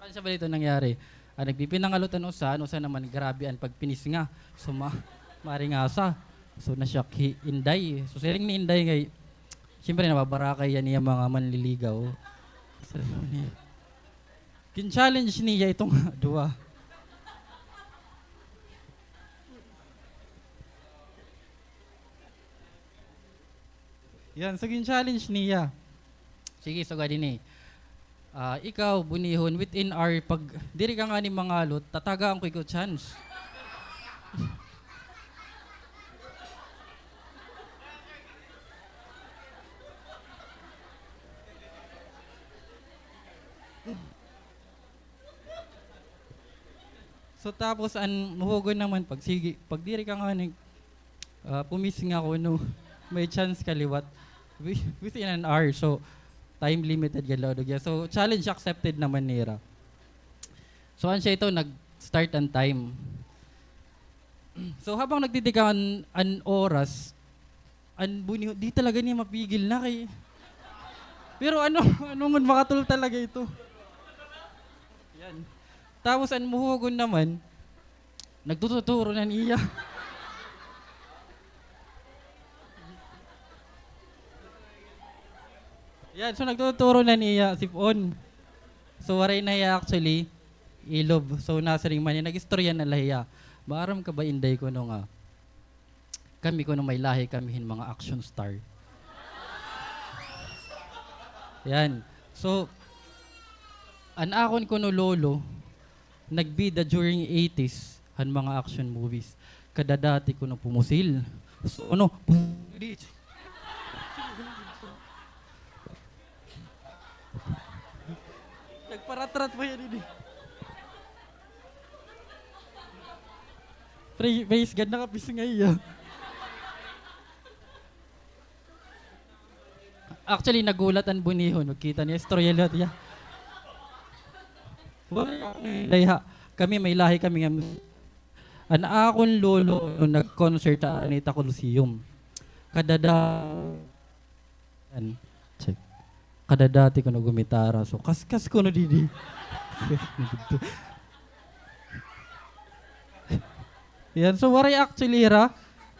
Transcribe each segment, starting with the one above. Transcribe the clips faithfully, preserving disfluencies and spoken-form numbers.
Siya bala ito nangyari. Ah, nagpipinangalot an usa, an usa naman grabe an pagpinisnga. So, ma-, maringasa. So, na-shock hi Inday. So, siring ni Inday ngay, siyempre, nababarakay yan niya mga manliligaw. So, gin-challenge niya itong duwa. Yan, so gin-challenge niya. Sige, sugad ini. Ah, ikaw, Bunihon, within hour, pag diri ka ngani mangalot, tatagaan ko ikaw chance. So, tapos an muhugon naman, pag sige, pag diri ka ngani, ah, pumisnga kuno, may chance ka liwat wi-, within an hour. So, time limited gad la daw gihap. So, challenge accepted naman nira. So, an siya ito, nag-start an time. So, habang nagtitikang an, an oras, an Bunihon, di talaga niya mapigil na kay, pero ano, ano ngan makatol talaga ito. Yan. Tapos an muhugon naman, nagtututuro na niya. Yan, so nagtuturo na niya, sip-on. So, waray na hiya actually ilob. So, nasiring man niya, nag-istorya na la hiya. Maaram ka ba, Inday, kuno nga kami kuno may lahi kami hin mga action star. Yan. So, an akon kuno lolo, nagbida during eighties han mga action movies. Kadadati kuno pumusil. So, ano? Nagparatrat pa hiya didi. Pra-, praise God, nakapisngay hiya. Actually, nagulat an Bunihon. Magkita niya, istorya liwat hiya. Dayha, kami, may lahi kami nga, an akon lolo, nag-concert ha Araneta Coliseum. Kadada-, Yan. Check. Kadadati kuno gumitara. So, kaskas kuno didi. Yan. So, waray actually hira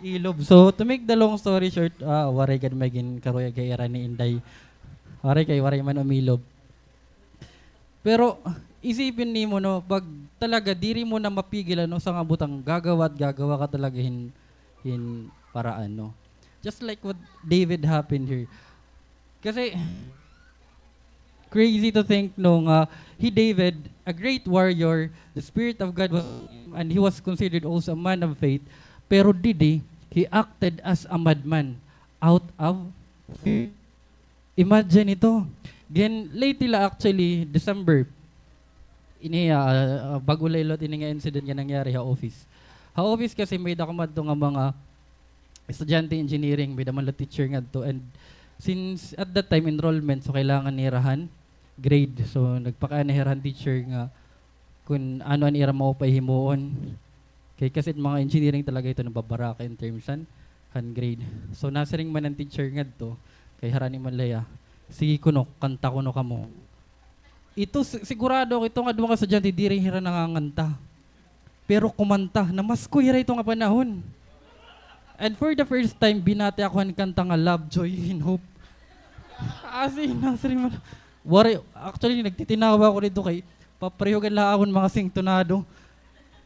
ilob. So, to make the long story short, ah, waray gad may ginkaruyag ha ira ni Inday. Waray kay waray man umilob. Pero isipin nimo, no, pag talaga diri mo na mapigil an usa nga butang, gagawa at gagawa ka talaga hin, hin paraan, no? Just like what David happened here. Kasi, crazy to think, no, nga hi David, a great warrior, the Spirit of God was, and he was considered also a man of faith, pero didi, he acted as a madman out of fear. Imagine ito. Then, lately la, actually, December, ini, ah, ah, bag-o la liwat ini nga incident nga nangyari ha office. Ha office kasi may-ada kumadto nga mga estudyante engineering, may-ada man la teacher ngadto. And since at that time, enrollment, so kailangan nira han grade. So, nagpakiana hira han teacher nga kun ano an ira maupay himuon. Kay kasi mga engineering talaga ito nababaraka in terms han, han grade. So, nasiring man an teacher ngadto, kay harani man la hiya, "Sige kuno, kanta kuno kamo." Ito, si-, sigurado ako, ito nga duha ka estudyante, diri hira nanganganta. Pero kumanta, namasko hira ito nga panahon. And for the first time, binati ako han kanta nga Love, Joy, and Hope. As in, nasiring man, waray, actually, nagtitinawa ako didto kay papareho gad la ha akon mga sintonado.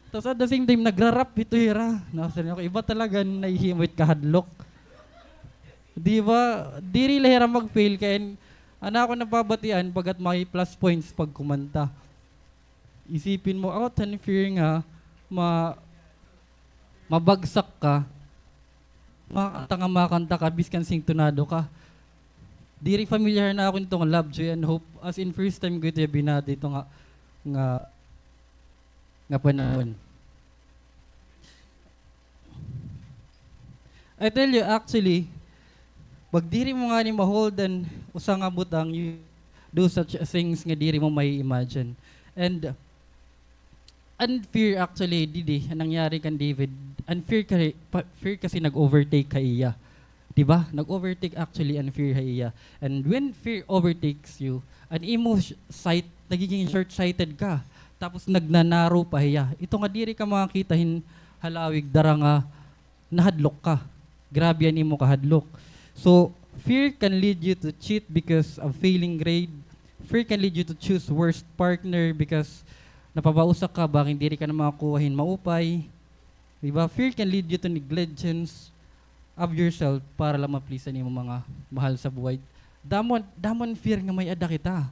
Tapos at the same time, nagra-rap ito hira. Nasiring ako, iba talaga an nahihimo it kahadlok. Di ba? Diri la hira mag-fail kay an, an akon nababatian, bagat may plus points pag kumanta. Isipin mo, out han fear nga ma-, mabagsak ka, makakanta nga makakanta ka, biskan sintonado ka. Diri familiar na ako nito nga Love, Joy, and Hope. As in, first time ko ito binati ito nga, nga, nga panahon. I tell you, actually, pag diri mo ngani ma-hold an usa nga butang, you do such things nga diri mo mai-imagine. And an fear actually, didi, an nangyari kan David, an fear kasi, pa-, fear kasi nag-overtake ha iya. Di ba? Nag-overtake actually an fear ha iya. And when fear overtakes you, an imo sh-, sight, nagiging short-sighted ka. Tapos nagnanaro pa hiya. Ito nga diri ka makakita hin halawig, dara nga nahadlok ka. Grabe an imo kahadlok. So, fear can lead you to cheat because of failing grade. Fear can lead you to choose worst partner because napabausa ka, bangin diri ka na makakuha hin maupay. Di ba? Fear can lead you to negligence of yourself para lang ma-please an imo mga mahal sa buhay. Damo, damo an fear nga may-ada kita.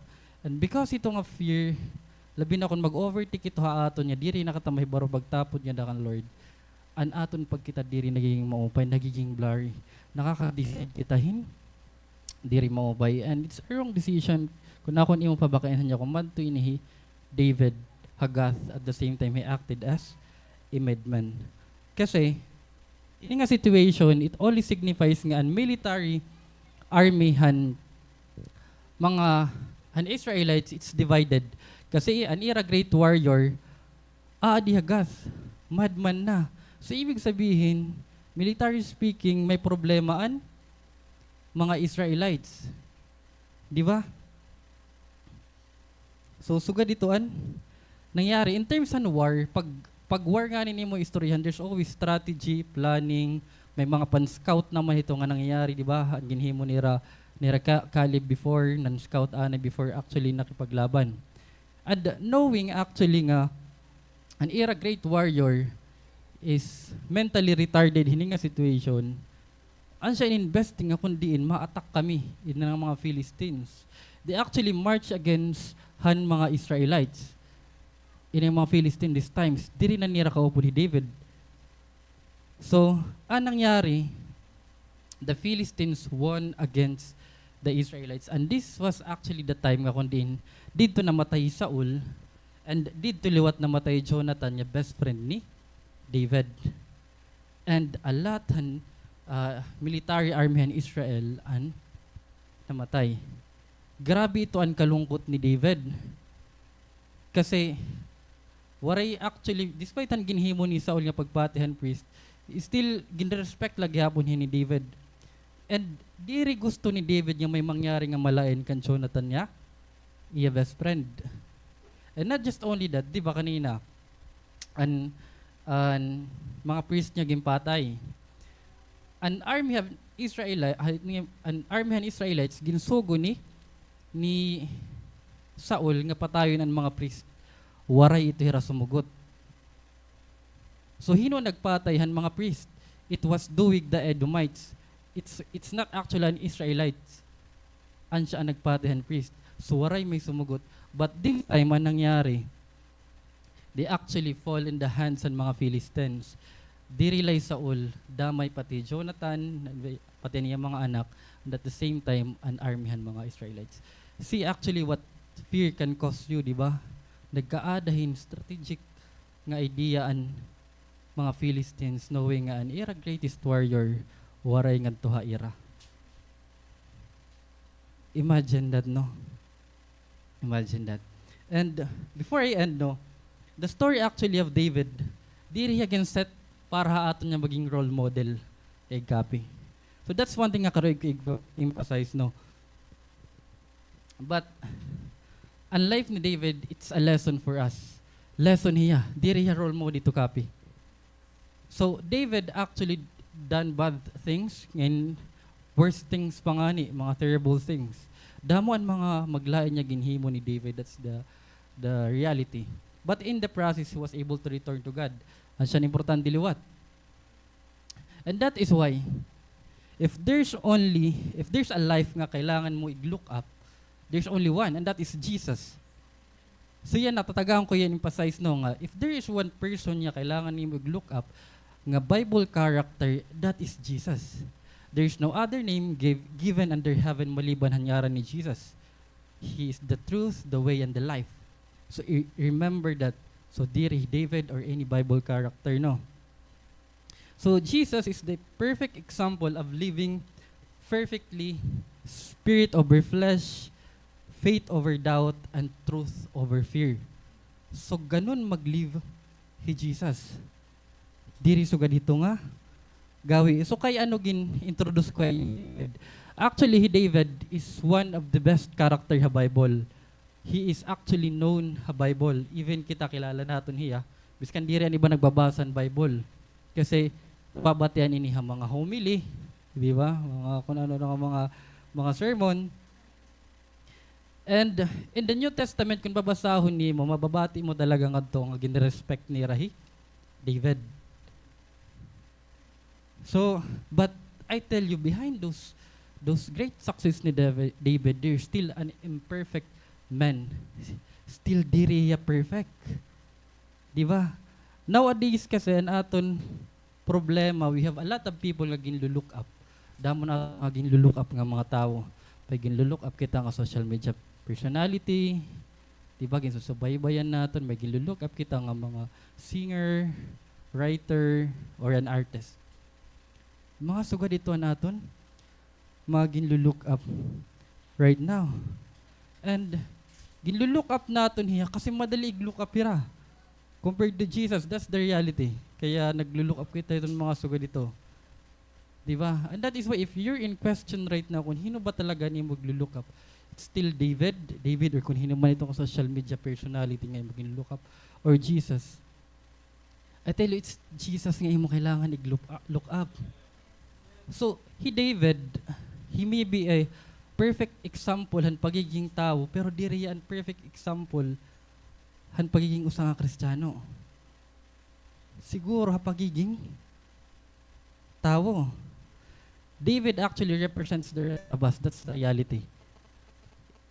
And because ito nga fear, labi na kon mag-overtake ito ha aton nga diri na kita mahibaro pagtapod nga da kan Lord, an aton pagkita diri nagiging maupay, nagiging blurry. Nakaka-decide kita hin diri maupay. And it's a wrong decision. Kon ako an imo pabakaihan, kumadto ini hi David ha Gath, at the same time, he acted as a madman. Kasi, ini nga situation, it only signifies nga an military army han mga, han Israelites, it's divided. Kasi an ira great warrior, aadi ha Gath, madman na. So, ibig sabihin, military speaking, may problema an mga Israelites. Di ba? So, sugad ito an nangyari. In terms han war, pag, pag war ngani an imo istoryahan, there's always strategy, planning, may mga pan-scout naman ito nga nangyayari, di ba? An ginhimo nira, nira Ka-, Caleb before, nan-scout anay before actually nakipaglaban. And knowing actually nga an ira great warrior is mentally retarded hini nga situation, an siya in-invest nga kon diin ma-attack kami ini nga mga Philistines. They actually march against han mga Israelites. Ini mga Philistine this times, diri na nira kaupod hi David. So, an nangyari, the Philistines won against the Israelites. And this was actually the time nga kon diin didto namatay hi Saul, and didto liwat namatay hi Jonathan, nga best friend ni David. And a lot han, ah, military army han Israel an namatay. Grabe ito an kalungkot ni David. Kasi, waray actually, despite han ginhimo ni Saul nga pagpati han priest, still, ginrespect la gihapon hiya ni David. And diri gusto ni David nga may mangyari nga malain kan Jonathan niya, iya best friend. And not just only that, di ba kanina, an, an mga priest niya ginpatay. An army han Israeli-, ah, ni, an army han Israelites, ginsugo ni, ni Saul nga patayon an mga priest. Waray ito hira sumugot. So, hin-o an nagpatay han mga priest? It was doig the Edomites. It's, it's not actually an Israelites. An siya an nagpatay han priest. So, waray may sumugot. But this time, an nangyari, they actually fall in the hands han mga Philistines. Diri la hi Saul, damay pati Jonathan, pati an iya mga anak, and at the same time, an army han mga Israelites. See actually what fear can cause you, di ba? Nagkaada hin strategic nga idea an mga Philistines, knowing nga an ira greatest warrior, waray ngadto ha ira. Imagine that, no? Imagine that. And, uh, before I end, no, the story actually of David, diri hiya gin-set para ha aton nga maging role model, eh, copy. So that's one thing nga karuyag ko i-emphasize, no? But, an life ni David, it's a lesson for us. Lesson hiya, diri hiya role model to copy. So, David actually done bad things and worse things pa ngani, mga terrible things. Damo an mga maglain nga ginhimo ni David, that's the, the reality. But in the process, he was able to return to God. An siya an importante liwat. And that is why, if there's only, if there's a life nga kailangan mo ig-look up, there's only one, and that is Jesus. So yan, natatagaan ko yan emphasize, no, nga if there is one person nga kailangan nimo ig-look up, nga Bible character, that is Jesus. There's no other name give, given under heaven maliban han ngaran ni Jesus. He is the truth, the way, and the life. So i-, remember that. So diri David or any Bible character, no? So, Jesus is the perfect example of living perfectly, spirit over flesh, faith over doubt, and truth over fear. So, ganun mag-live hi Jesus. Diri sugad hito nga Gawi. So, kay ano gin-introduce ko hi David? Actually, hi David is one of the best character ha Bible. He is actually known ha Bible. Even kita, kilala naton hiya. Biskan diri an iba nagbabasa han Bible. Kasi, nababatian ini ha mga homily, di ba? Mga kun ano nga mga, mga sermon. And in the New Testament, kun babasahon nimo, mababati mo talaga ngadto nga ginrespect nira hi David. So, but I tell you, behind those, those great success ni Davi-, David, there's still an imperfect man. Still diri hiya perfect. Di ba? Nowadays kasi, an aton problema, we have a lot of people nga ginlu-look up. Damo na nga ginlu-look up nga mga tawo. May ginlu-look up kita nga social media personality, di ba, ginsusubaybayan naton, may ginlu-look up kita nga mga singer, writer, or an artist. Mga sugad ito an aton mga ginlu-look up right now. And ginlu-look up naton hiya kasi madali ig-look up hira. Compared to Jesus, that's the reality. Kaya naglu-look up kita iton mga sugad ito. Di ba? And that is why if you're in question right now kung hin-o ba talaga an imo iglu-look up, it's still David, David, or kung hin-o man ito nga social media personality nga imo ginlu-look up, or Jesus. I tell you, it's Jesus nga imo kailangan ig-look u-, look up. So, hi David, he may be a perfect example han pagiging tawo, pero diri hiya an perfect example han pagiging usa nga Kristiyano. Siguro ha pagiging tawo. David actually represents the rest of us. That's the reality.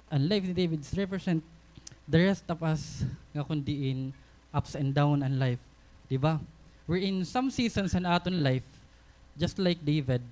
An life ni David represent the rest of us nga kun diin ups and down an life. Di ba? We're in some seasons han aton life, just like David,